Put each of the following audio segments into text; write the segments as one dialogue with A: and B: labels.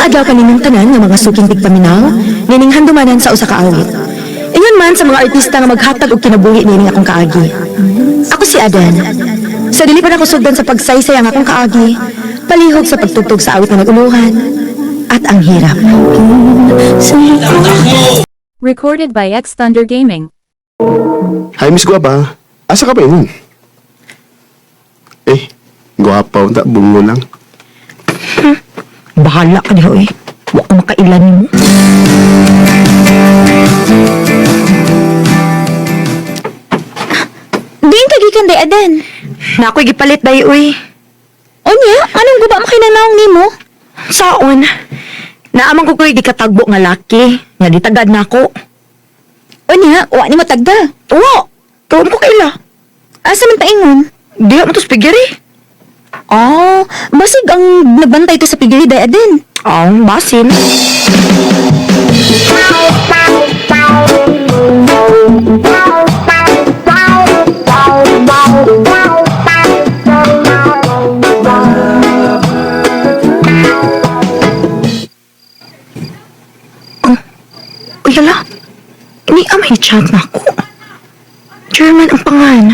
A: Maayong adlaw kaninyong tanan nga mga suking tigpaminaw, nining handumanan sa usa ka awit. Ingon man sa mga artista nga maghatag og kinabuhi nining akong kaagi. Ako si Adan. Sa dili pa nako sugdan sa pagsaysay ang akong kaagi, palihog sa pagtugtog sa awit nga naguluhan at ang hirap.
B: Recorded by X Thunder Gaming.
C: Hi, Miss Guapa. Asa ka ba yun? Eh, guwapa, unta, bungo lang.
A: Bahala ka diha eh. Wa ko makailan nimo.
D: Diin ka gikan day Adan.
A: Na ako'y gipalit day uy.
D: Unya, anong guba mo kinanaong nimo?
A: Saon? Naamang ko ko'y gikatagbo nga laki, nga ditagad nako.
D: Unya, wa nimo tagda.
A: Wa, tuon ko kaila.
D: Asa man taingon?
A: Diha mo to sa pigiri.
D: Oh, basig ang nagbantay to sa pigiri day Adan.
A: Ang basin. Oh, uy, hala. Ni amay chat na ako. German ang pangan.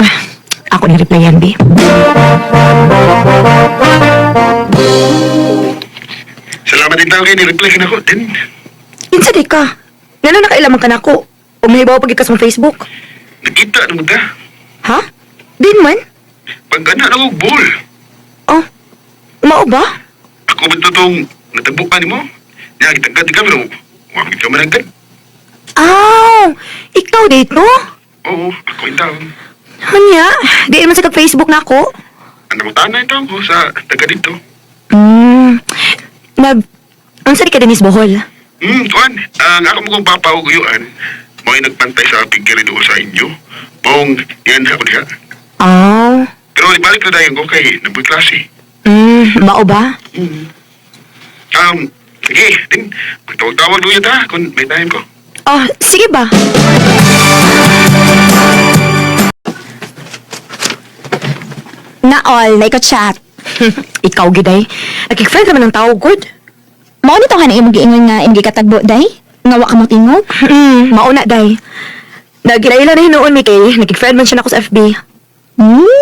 A: Ah, ako ni replyan, B.
C: Salamat din tao kay ni-reply ka na ko. Din,
A: Kinsa di ka? Ngano nakailaman ka nako? Umahibaw pag ikas mo Facebook.
C: nakita na mo ta.
A: Ha? Din man?
C: Pag ana na ko, bull.
A: Oh, mao ba?
C: Ako ba totoong natagbukan ni mo? Nga, gitagad ka, pero wag ka managad.
A: Aw, ikaw dito?
C: Oo, ako yung tao.
A: Hanya, di man sa kag-Facebook na ako.
C: Ano mo tanay tao ko sa taga dito?
A: Hmm, nag... Unsa di ka dinis Bohol?
C: Tuan, ang ako mo kong papa o guyuan, mo'y nagpantay sa pigiri doon sa inyo. Maong yan ako diha.
A: Aw,
C: Pero ibalik na dayon ko kay nabuy klase.
A: Mao ba?
C: Sige, din, magtawag-tawag doon ta kung may time ko.
A: Oh, sige ba?
D: Na all, like a chat.
A: Ikaw giday. Nakik-friend naman ang tao, good.
D: Mao ni to hanay imong giingon nga imong gikatagbo day? Nga wa ka mo tingog?
A: Mao na day. Nagila-ila na hinuon mi kay nakik-friend man siya nako sa FB.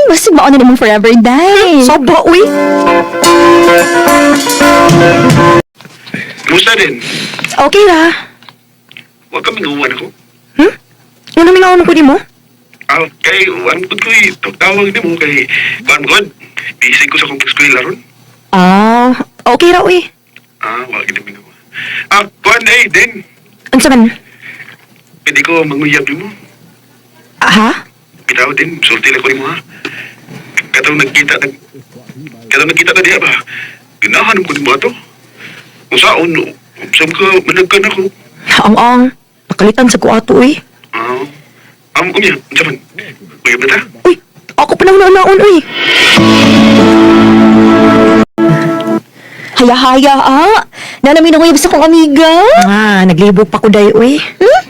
D: Basig mao na nimong forever day.
A: Sobra, uy.
C: Kumusta din?
A: Okay ra.
C: Huwag kami uwan ako.
A: Hmm? Ano mingaw mo ko nimo?
C: Ah, kay, uwan ko ko'y tawag ni mo kay, kuan God, busy ko sa kong eskwela ron.
A: Ah, okay ra uy.
C: Ah, wag gid mingaw. Ah, kuan eh, din,
A: Unsa man?
C: pwede ko manguyab nimo.
A: Ha?
C: Bitaw din, sulti lang ko nimo ha. Katong nagkita, katong nagkita ka diha ba? Ginahan ko nimo ato. Kung saon, saan ka managkan ako.
A: Ang ang. Nakalitan sa kuato uy.
C: Ah, unya, unsa man? Uyab na ta?
A: Uy, ako pa nang naon uy.
D: Haya-haya ah. Nanamin ako sa kong amiga.
A: Ah, naglibog pa ko day uy.
D: Hmm?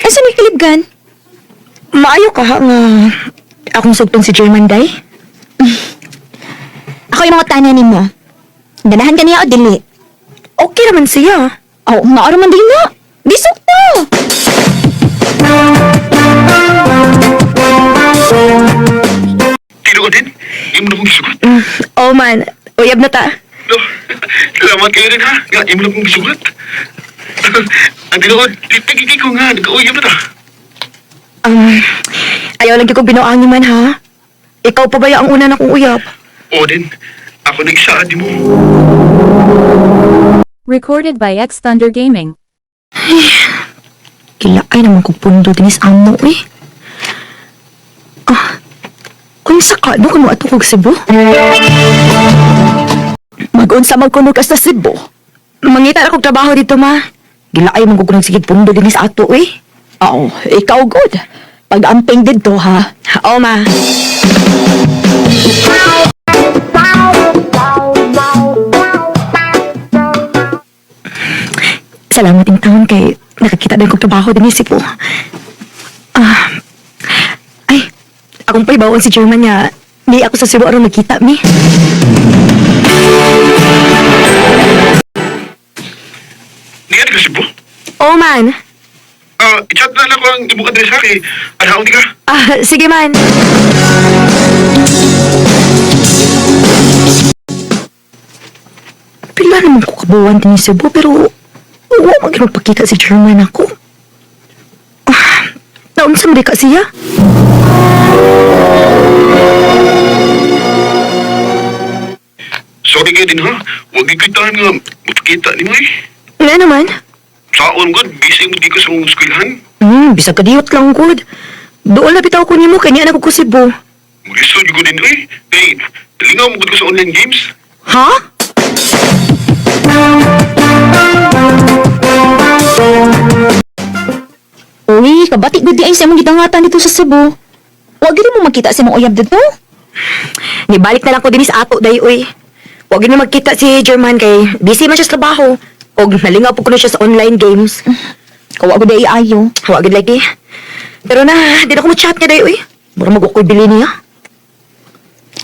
D: Asa may kilibgan?
A: Maayo ka ha nga akong sugtong si German day.
D: Ako yung mga tana nimo. Ganahan ka niya o dili?
A: Okay naman siya.
D: Oh, maaro man din na. Di sukto.
C: Tino ko din, imo na kong gisugat.
A: Oh man, uyab na ta.
C: No, salamat kayo din ha. Nga, imo na kong gisugat. Ang tinuod, tigigig ko nga, nagkauyab na ta.
A: Ayaw lang ko binuangin man ha. Ikaw pa ba ang una na kong uyab?
C: Oo din, ako nagsaad mo.
B: Recorded by X Thunder Gaming.
A: Kila ay naman kong pundo dinis amo eh. Ah, unsa ka? Doon ko mo ato kog Cebu?
D: Magunsa man kuno ka sa Cebu.
A: Mangita na kog trabaho dito, ma. Gilaay man kog nagsigig pundo dinis ato eh.
D: Oo, ikaw good. Pag-amping dito ha.
A: Oo, ma. Salamat in taon kay nakakita din kog trabaho din Cebu. Ah, ay, akong paibawon si German niya. Ni ako sa Cebu aron magkita mi.
C: Di ka Cebu?
A: Oo man.
C: I-chat na lang ko ang imong address ha kay anaon di ka.
A: Ah, sige man. Pila naman ko kabuwan din sa Cebu, pero wa man gyud magpakita si German ako. Ah, naunsa man di ka siya?
C: Sorry kay din ha. Wag gyud time nga mapakita nimo eh.
A: Nga naman.
C: Saon gud, busy mo di ko sa mong eskwelahan.
A: Bisag kadiyot lang gud. Dool na bitaw ko nimo kay niya na ko Cebu.
C: Mulisod ko din eh. Kay lingaw mo gud ko sa online games.
A: Ha?
D: Uy, kabati gud di ay sa imong gidangatan dito sa Cebu. Wa gid mo makita sa imong uyab dito.
A: Nibalik na lang ko dinhi sa ato day uy. Wa gyud mo magkita si German kay busy man siya sa trabaho. Og nalingaw po kuno siya sa online games.
D: Kawa gud ay ayo.
A: Wa gyud lagi. Pero na, di na ko mo-chat niya day uy. Mura mag ako'y bili niya.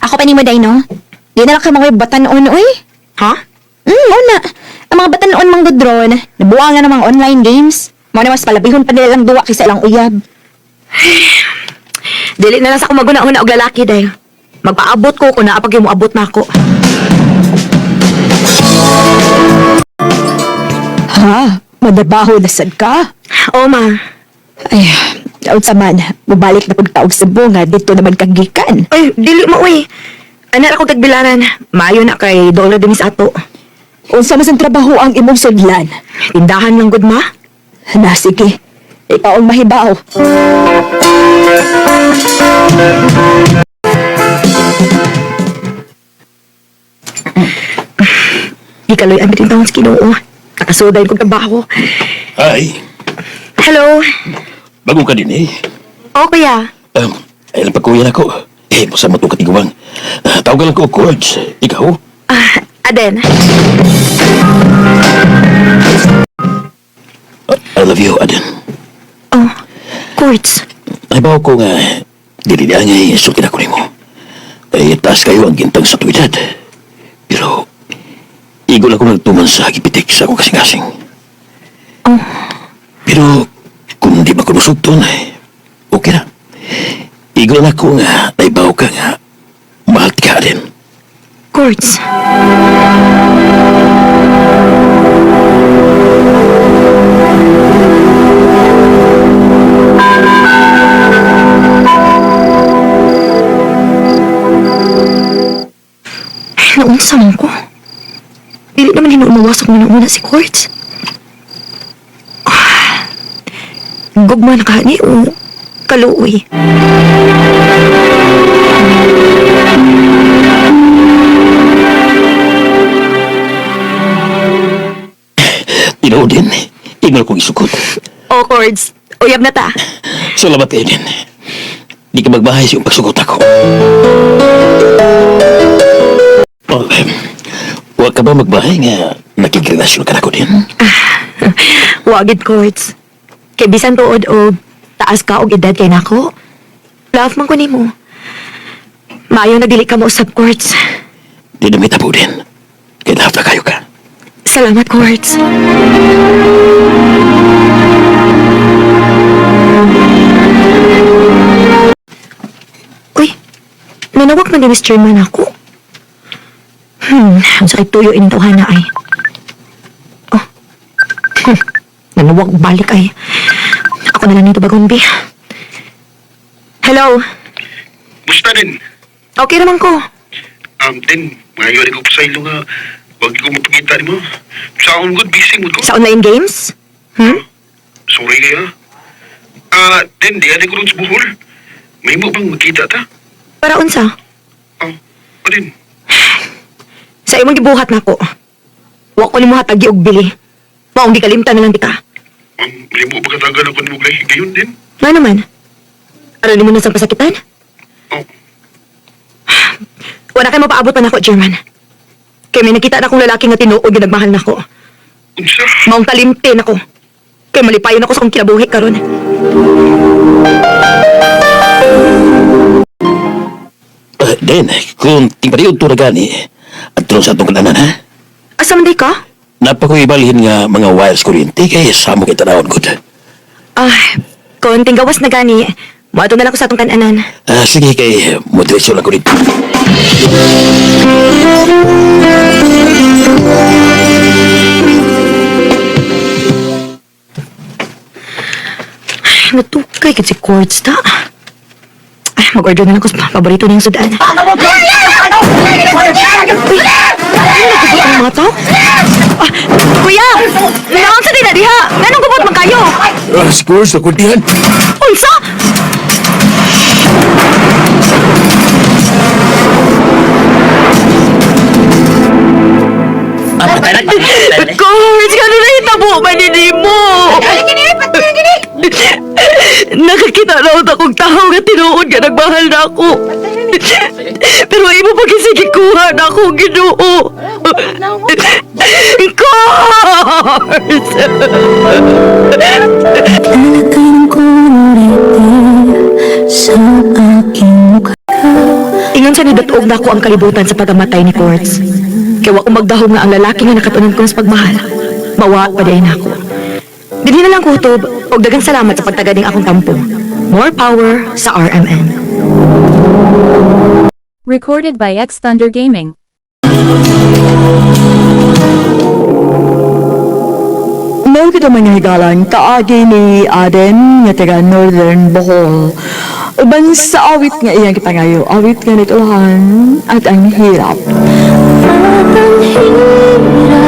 D: Ako pa nimo day no. Di na lang kay mga batan-on uy.
A: Ha?
D: Mao na. Ang mga batan-on mang gud ron, nabuangan ng mga online games. Mao na mas palabihon pa nila lang duwa kaysa ilang uyab.
A: Dili na lang sa ako maguna-una og lalaki day. Magpaabot ko kung naa pag yung moabot na ako.
D: Ha? Madabaho na sad ka?
A: Oo ma.
D: Ay, unsa man, mubalik na pud ka og Cebu nga dito naman kang gikan.
A: Ay, dili mo uy. Ana ra ko tagbilanan. Maayo na kay dool ra dinhi sa ato.
D: Unsa man sa trabaho ang imong sudlan?
A: Tindahan lang gud ma.
D: Na sige, ikaw ang mahibaw.
A: Gikaloy ang bitintahon sa Ginoo. Nakasuday kog trabaho.
E: Ay,
A: Hello.
E: bago ka din eh.
A: O kuya.
E: Ay lang pagkuyan ako. Eh, basta mo itong katiguang. Tawagan lang ko, Cords. Ikaw?
A: Ah, Aden.
E: I love you, Aden.
A: Oh, Courts.
E: Ay, bawo ko nga, dili niya nga sultin ako nimo. Ay, taas kayo ang gintang sa tuwidad. Pero, igol ako nagtuman sa gipitik sa akong kasing-kasing.
A: Oh.
E: Pero, kung di ba ko musugton, eh, okay na. Igol na ako nga, naibaw ka nga, mahal ka, Aden.
A: Courts. Ay, naunsa man ko. Dili naman hinuumawas akong una si Courts. Ah, gugma na ka ni o kaluoy.
E: Tinood din, igol kong isukot.
A: O, Cords. Uyab na ta.
E: Salamat kayo din. Di ka magbahay sa iyong pagsugot ako. Oh, huwag ka ba magbahay nga nakikrelasyon ka na ko din?
A: Wagid Courts. Kay bisan tuod og taas ka og edad kay nako. Love man ko nimo. Maayo na dili ka mo usab Courts.
E: Di na may tabo din. Kaya lahat na kayo ka.
A: Salamat Courts. Uy, nanawag man din Miss Chairman ako. Ang sakit tuyo ining tawhana ay. Oh. Nanawag balik ay. Ako na lang nito bagon, bi. Hello.
C: Musta din?
A: Okay naman ko.
C: Din, maayo rin ko sa ilo nga. Wag ko mapakita nimo. Saon gud, busy mo ko.
A: Sa online games? Hmm?
C: Sorry kay ha. Din, di ko ron sa Bohol. May mo bang magkita ta?
A: Para unsa?
C: Oh, o din.
A: Sa imong gibuhat nako. Wa ko nimo hatagi og bili. Maong gikalimtan na lang di ka.
C: May mo ba katagal ako nimo gay gayon din?
A: Nga naman. Aron nimo na sa pasakitan?
C: Oh,
A: Wala kay mapaabot pa nako, German. Kay may nakita na akong lalaki nga tinuod nga nagmahal nako.
C: unsa?
A: Maong kalimte nako. Kay malipayon ako sa akong kinabuhi karon.
E: Din, kung tingpariod to na gani, at tulong sa atong kananan, ha?
A: Asa man di ka?
E: Napa ko ibalhin nga mga wires kuryente kay samo kay tanawon gud.
A: Ah, konting gawas na gani. Moadto na lang ko sa atong kananan.
E: Ah, sige kay mo diretso lang ko dito.
A: Ay, natukay gid si Quartz ta. Ay, mag-order na lang ko sa paborito niyang sudan. Uy, ano nagubot ang mga tao? Ah, kuya! Naon sa na diha? Nganong gubot man kayo?
E: Ah, siguro sa kuntihan.
A: Unsa? Course, gano'n na hitabo man ni mo. Nakakita na akong tao nga tinuod nga nagmahal na ako. Pero imo pa kasi gikuha na ako Ginoo. Course! Ingon sa nidot-og na ako ang kalibutan sa pagamatay ni Quartz. Kaya wa ko magdahom nga ang lalaki nga nakatunan ko sa pagmahal. Mawa pa di na ako. Dili na lang kutob, og daghang salamat sa pagtagading akong tampo. More power sa RMN.
B: Recorded by X Thunder Gaming.
F: Mao kita mga higalan, kaagi ni Aden nga taga Northern Bohol. Uban sa awit nga iyang gipangayo, awit nga nitulhan at ang hirap.
G: At ang hirap.